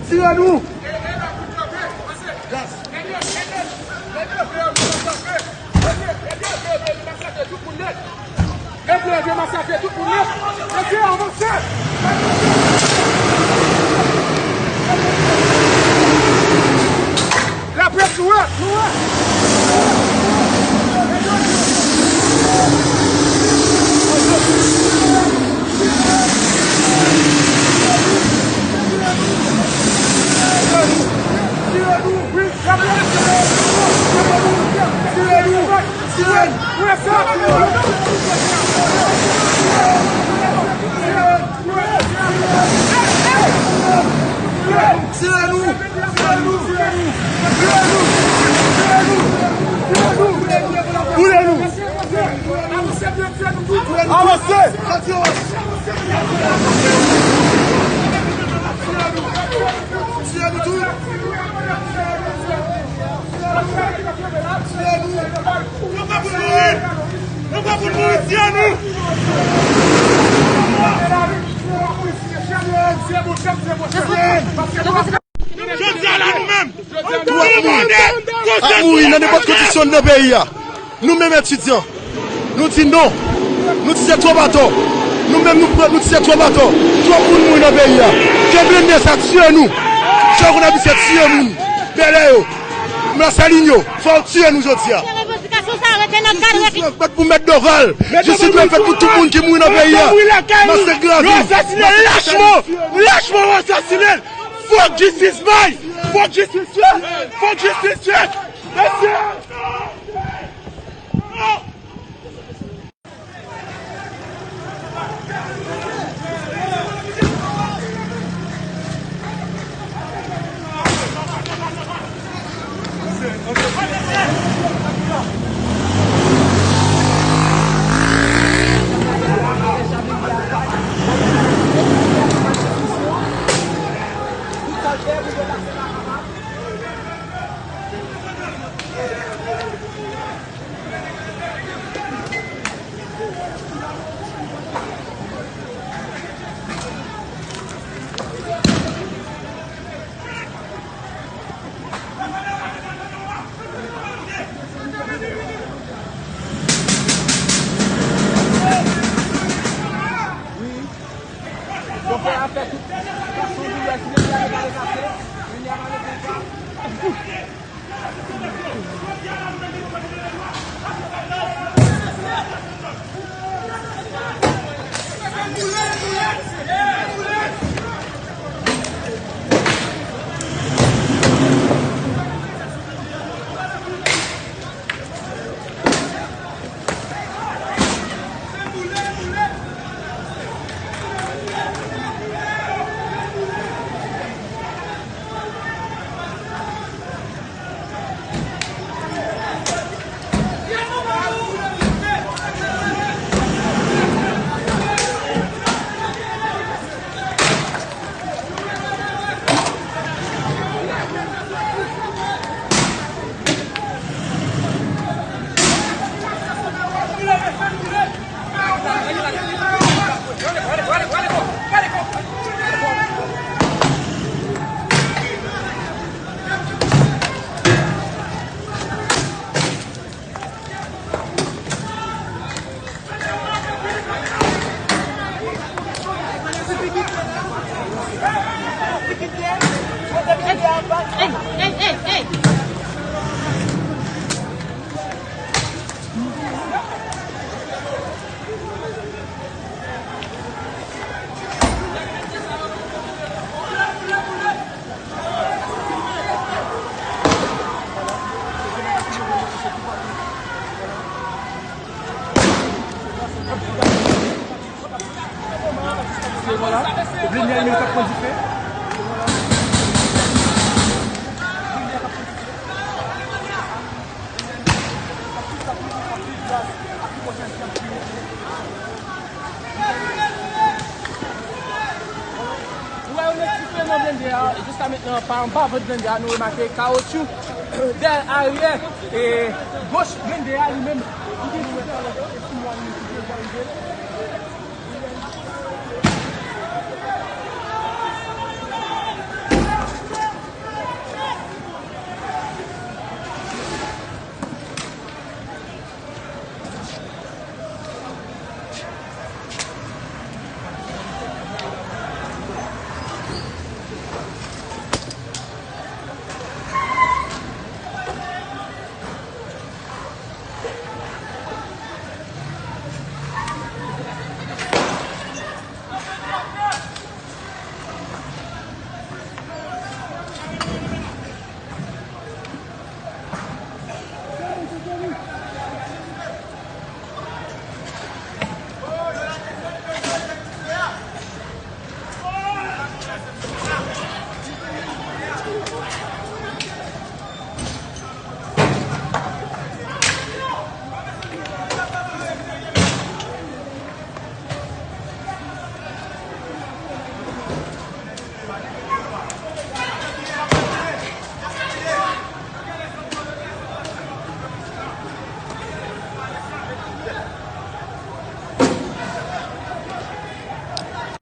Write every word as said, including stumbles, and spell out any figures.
Tire nou! Mesye, avanse! Laprès, nou wè, nou wè! Tire nou! Tire nou! Tire nou! Tire nou! Tire nou! Boule nou! Avanse! Tire nou tou! Tire nou! Yo pa pou mouri! Yo pa pou mouri! Tire nou! Jodi a la, nou menm, nou mande ap mouri nan nenpòt kondisyon nan peyi a. Nou menm etidyan, nou di non. Nou di se twòp atò. Nou menm nou pran, nou di se twòp atò. Twòp moun mouri nan peyi a. Ke blende sa tire nou. Jan w konn abitye tire moun. Bèlè yo. Lasalin yo. Fò w tire nou jodi a. Revandikasyon sa rete nan kad. Jistis dwe fèt pou Mèt Doval. Jistis dwe fèt pou tout moun ki mouri nan peyi a. Masakre Gravin. Yo asasine l lachman. Lachman yo asasine l. Fòk jistis bay. Fòk jistis fèt. Fòk jistis fèt. Mesye! Jiska mentnan, pa anba vant blende a, nou remake kawotchou dèyè aryè e goch blende a li menm. Ou gen dwe wè talè, e si mwa li menm ki dwe rive.